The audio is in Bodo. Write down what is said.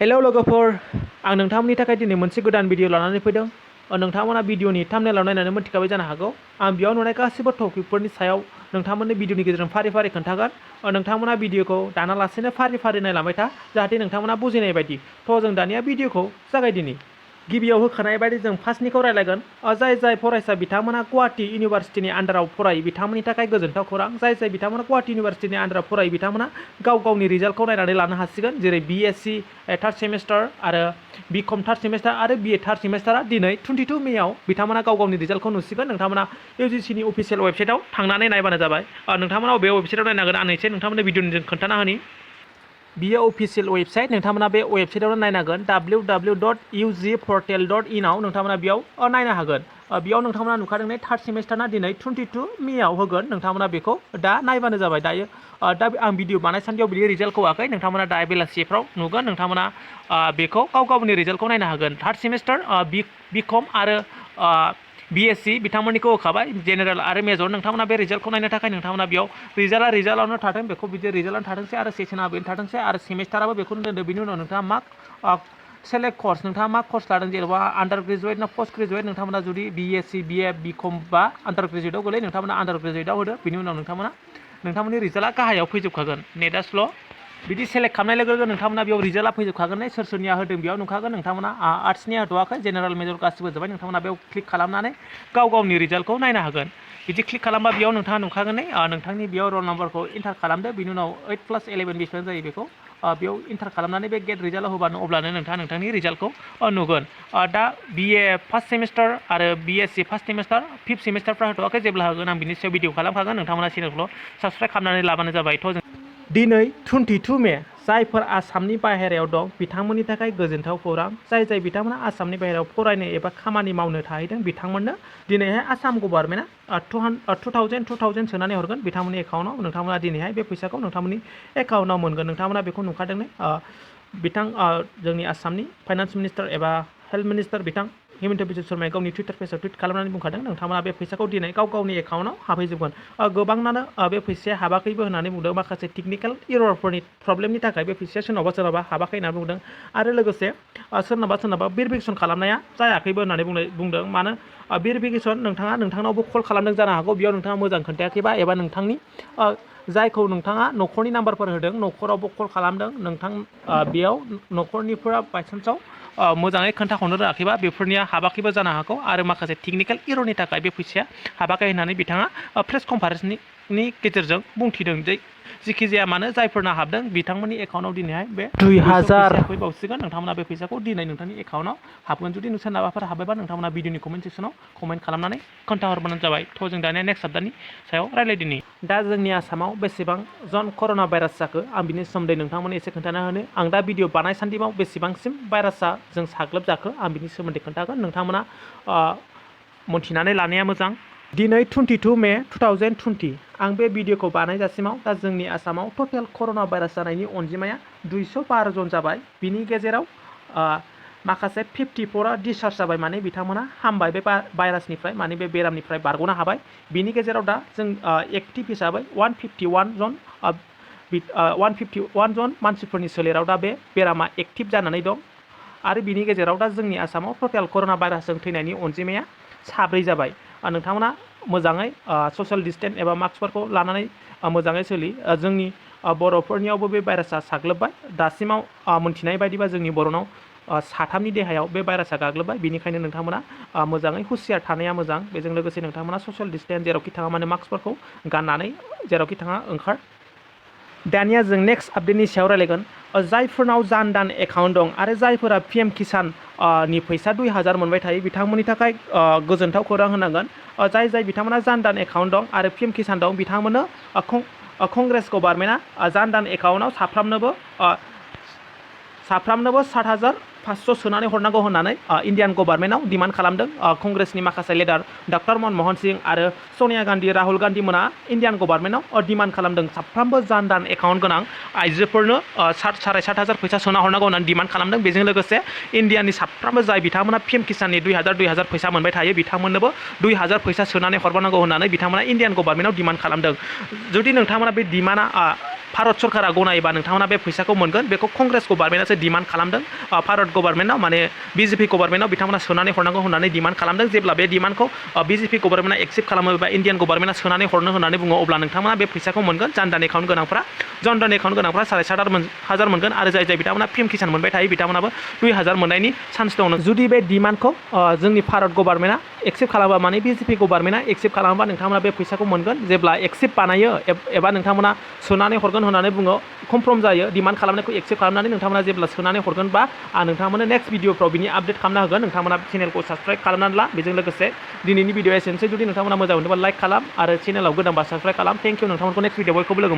हेलौ लोगोफोर आं नोंथांमोननि थाखाय दिनै मोनसे गोदान भिडिअ लानानै फैदों नोंथांमोना भिडिअनि थाम्बनेलाव नायनानै मोनथिखाबाय जानो हागौ आं बेयाव नुनाय गासिबो टपिकफोरनि सायाव नोंथांमोननो भिडिअनि गेजेरजों फारि फारि खोन्थागोन नोंथांमोना भिडिअखौ दानालासेनो फारि फारि नायलांबाय था जाहाथे नोंथांमोना बुजिनाय बायदि थ' जों दानिया भिडिअखौ जागायदिनि गिबियाव होखानाय बायदि जों फार्स्टनिखौ रायलायगोन जाय फरायसा बिथांमोना गुवाहाटी इउनिभार्सिटिनि आन्डाराव फरायो बिथांमोननि थाखाय गोजोनथाव खौरां जाय बिथांमोना गुवाहाटी इउनिभार्सिटिनि आन्डाराव फरायो बिथांमोना गावनि रिजाल्टखौ नायनानै लानो हासिगोन जेरै B.Sc थार्ड सेमिस्टार आरो B.Com थार्ड सेमिस्टार आरो BA थार्ड सेमिस्टारा दिनै 22 मेआव बिथांमोना गावनि रिजाल्टखौ नुसिगोन नोंथांमोना UGCनि अफिसियेल वेबसाइटआव थांनानै नायबानो जाबाय नोंथांमोना बबे वेबसाइटआव नायनांगोन आं एसे नोंथांमोननो भिडिअनि खोन्थाना होनि बियो अफिसियेल वेबसाइट नोंथांमोना बे वेबसाइटआवनो नायनांगोन www.ugportal.in आव नोंथांमोना बेयाव नायनो हागोन बेयाव नोंथांमोना नुखादों थार्ड सेमिस्टारना दिनै 22 मेआव होगोन नोंथांमोना बेखौ दा नायबानो जाबाय दायो दा आं भिडिअ बानायसान्दियाव बिदि रिजाल्टखौ होआखै नोंथांमोना दा बेलासिफ्राव नुगोन नोंथांमोना बेखौ गावनि रिजाल्टखौ नायनो हागोन थार्ड सेमिस्टार B.Com आरो B.Sc बिथांमोननिखौ होखाबाय जेनेरेल आरो मेजर नोंथांमोना बे रिजाल्टखौ नायनो थाखाय नोंथांमोना बेयाव रिजाल्टआवनो थाथों बेखौ बिदि रिजाल्टआवनो थाथोंसै आरो सेसनाबो बेनो थाथोंसै आरो सेमिस्टाराबो बेखौनो दोनदो बिनि उनाव नोंथाङा मा सेलेक्ट कर्स नोंथाङा मा कर्स लादों जेनेबा आन्डार ग्रेजुवेट ना पोस्ट ग्रेजुवेट नोंथांमोना जुदि B.Sc B.A B.Com बा आन्डार ग्रेजुवेटआव गोलैयो नोंथांमोना आन्डार ग्रेजुवेटआव होदो बिनि उनाव नोंथांमोननि रिजाल्टआ गाहायाव फैजोबखागोन नेटआ स्ल' बिदि सेलेक्ट खालामनाय लोगो लोगो नोंथांमोना बेयाव रिजाल्टआ फैजोबखागोन सोरनिया होदों बेयाव नुखागोन नोंथांमोना आर्ट्सनिया होथ'वाखै जेनेरेल मेजर गासिबो जोब्बाय नोंथांमोना बेयाव क्लिक खालामनानै गावनि रिजाल्टखौ नायनो हागोन बिदि क्लिक खालामबा बेयाव नोंथाङा नुखागोन नोंथांनि बेयाव रल नाम्बारखौ एन्टार खालामदो बिनि उनाव 8+11 बेसेबां जायो बेखौ बेयाव एन्टार खालामनानै बे गेट रिजाल्टआव होबानो अब्लानो नोंथाङा नोंथांनि रिजाल्टखौ नुगोन दा BA फार्स्ट सेमिस्टार आरो B.Sc फार्स्ट सेमिस्टार फिफ्थ सेमिस्टारफ्रा होथ'वाखै जेब्ला होगोन आं बिनि सायाव भिडिअ खालामखागोन नोंथांमोना चेनेलखौ साबस्क्राइब खालामनानै लाबानो जाबाय थ' जों दिनै 22 मे जायफोर आसामनि बाहेरायाव दं बिथांमोननि थाखाय गोजोनथाव खौरां जाय बिथांमोना आसामनि बाहेरायाव फरायनो एबा खामानि मावनो थाहैदों बिथांमोननो दिनैहाय आसाम गभर्नमेन्टआ 2000 सोनानै हरगोन बिथांमोननि एकाउन्टआव नोंथांमोना दिनैहाय बे फैसाखौ नोंथांमोननि एकाउन्टआव मोनगोन नोंथांमोना बेखौ नुखादों जोंनि आसामनि फाइनान्स मिनिस्टार एबा हेल्थ मिनिस्टार बिथां हिमन्त बिश्व शर्माया गावनि टुइटार पेजआव टुइट खालामनानै बुंखादों नोंथांमोना बे फैसाखौ दिनै गावनि एकाउन्टआव हाबहैजोबगोन गोबांनानो बे फैसाया हाबाखैबो होननानै बुंदों माखासे टेकनिकेल इररफोरनि प्रब्लेमनि थाखाय बे फैसाया सोरनावबा हाबाखै होननानै बुंदों आरो लोगोसे सोरनाबा भेरिफिकेसन खालामनाया जायाखैबो होननानै बुंदों मानो भेरिफिकेसन नोंथांनावबो कल खालामदों जानो हागौ बेयाव नोंथाङा मोजां खोन्थायाखैबा एबा नोंथांनि जायखौ नोंथाङा न'खरनि नाम्बारफोर होदों न'खरावबो कल खालामदों बेयाव न'खरनिफोरा बायसान्सआव मोजाङै खोन्थाहरनो रोङाखैबा बेफोरनिया हाबाखैबो जानो हागौ आरो माखासे टेकनिकेल इररनि थाखाय बे फैसाया हाबाखै होननानै बिथाङा प्रेस कनफारेन्सनि गेजेरजों बुंथिदों जिखि जाया मानो जायफोरना हाबदों बिथांमोननि एकाउन्टआव दिनैहाय बे 2000 फैबावसिगोन नोंथांमोना बे फैसाखौ दिनै नोंथांनि एकाउन्टआव हाबगोन जुदि सोरनाबाफोर हाबायबा नोंथांमोना भिडिअनि कमेन्ट सेक्सनाव कमेन्ट खालामनानै खोन्थाहरबानो जाबाय थ' जों दानिया नेक्स्ट साबदानि सायाव रायलायदिनि दा जोंनि आसामाव बेसेबां जन कर'ना भाइरास जाखो आं बिनि सोमोन्दै नोंथांमोननो एसे खोन्थाना होनो आं दा भिडिअ बानायसान्दियाव बेसेबांसिम भाइरासआ जों साग्लोबजाखो आं बिनि सोमोन्दै खोन्थागोन नोंथांमोना मोनथिनानै लानाया मोजां दिनै 22 मे 2020 आं बे भिडिअखौ बानायजासिमाव दा जोंनि आसामाव टटेल कर'ना भाइरास जानायनि अनजिमाया 212 जन जाबाय बिनि गेजेराव माखासे 54आ डिसचार्ज जाबाय माने बिथांमोना हामबाय बे भाइरासनिफ्राय माने बे बेरामनिफ्राय बारग'नो हाबाय बिनि गेजेराव दा जों एक्टिभ हिसाबै 151 जन मानसिफोरनि सोलेराव दा बे बेरामा एक्टिभ जानानै दं आरो बिनि गेजेराव दा जोंनि आसामाव टटेल कर'ना भाइरासजों थैनायनि अनजिमाया 7 जाबाय नोंथांमोना मोजाङै ससियेल डिस्टेन्स एबा मास्कफोरखौ लानानै मोजाङै सोलि जोंनि बर'फोरनियावबो बे भाइरासआ साग्लोबबाय दासिमाव मोनथिनाय बायदिबा जोंनि बर'नाव 3नि देहायाव बे भाइरासआ गाग्लोबबाय बेनिखायनो नोंथांमोना मोजाङै हुसियार थानाया मोजां बेजों लोगोसे नोंथांमोना ससियेल डिस्टेन्स जेरावखि थाङा माने मास्कफोरखौ गाननानै जेरावखि थाङा ओंखार दानिया जों नेक्स्ट आपडेटनि सायाव रायलायगोन जायफोरनाव जान दान एकाउन्ट दं आरो जायफोरा PM किसान नि फैसा 2000 मोनबाय थायो बिथांमोननि थाखाय गोजोनथाव खौरां होनांगोन जाय बिथांमोना जान दान एकाउन्ट दं आरो PM किसान दं बिथांमोननो कंग्रेस गभर्नमेन्टआ जान दान एकाउन्टआव साफ्रामनोबो 7,500 500 सोनानै हरनांगौ होननानै इण्डियान गभर्नमेन्टआव डिमान्ड खालामदों कंग्रेसनि माखासे लिडार डक्टर मनमोहन सिं आरो सनिया गान्धी राहुल गान्धी मोना इण्डियान गभर्नमेन्टआव डिमान्ड खालामदों साफ्रोमबो जान धान एकाउन्ट गोनां आइजोफोरनो 7,500 फैसा सोना हरनांगौ होननानै डिमान्ड खालामदों। बेजों लोगोसे इण्डियानि साफ्रोमबो जाय बिथांमोना पिएम किसाननि 2,000 फैसा मोनबाय थायो बिथांमोननोबो 2,000 फैसा सोनानै हरबानांगौ होननानै बिथांमोना इण्डियान गभर्नमेन्टआव डिमान्ड खालामदों। जुदि नोंथांमोना बे डिमान्डआ भारत सरकारा गनायोबा नोंथांमोना बे फैसाखौ मोनगोन। बेखौ कंग्रेस गभर्नमेन्टआसो डिमान्ड खालामदों भारत गभर्नमेन्टआव माने बिजेपि गभर्नमेन्टआव बिथांमोना सोनानै हरनांगौ होननानै डिमान्ड खालामदों। जेब्ला बे डिमान्डखौ बिजेपि गभर्नमेन्टआ एक्सेप्ट खालामो एबा इण्डियान गभर्नमेन्टआ सोनानै हरनो होननानै बुङो अब्ला नोंथांमोना बे फैसाखौ मोनगोन। जान धान एकाउन्ट गोनांफ्रा 7,500 मोनगोन आरो जाय बिथांमोना पिएम किसान मोनबाय थायो बिथांमोनाबो 2,000 मोननायनि चान्स दं। जुदि बे डिमान्डखौ जोंनि भारत गभर्नमेन्टआ एक्सेप्ट खालामा माने बिजेपि गभर्नमेन्टआ एक्सेप्ट खालामोबा नोंथांमोना बे फैसाखौ मोनगोन। जेब्ला एक्सेप्ट बानायो एबा नोंथांमोना सोनानै हरगोन होननानै बुङो कनफार्म जायो डिमान्ड खालामनायखौ एक्सेप्ट खालामनानै नोंथांमोना जेब्ला सोनानै हरगोन बा नोंथांमोना नेक्स्ट भिडिअफ्राव बिनि आपडेट खालामना होगोन। नोंथांमोना चेनेलखौ साबस्क्राइब खालामनानै ला। बेजों लोगोसे दिनैनि भिडिअ एसेनोसै। जुदि नोंथांमोना मोजां मोनोबा लाइक खालाम आरो चेनेलाव गोदानबा साबस्क्राइब खालाम। Thank you. नोंथांमोनखौ नेक्स्ट भिडिअ बयखौबो लोगो मोन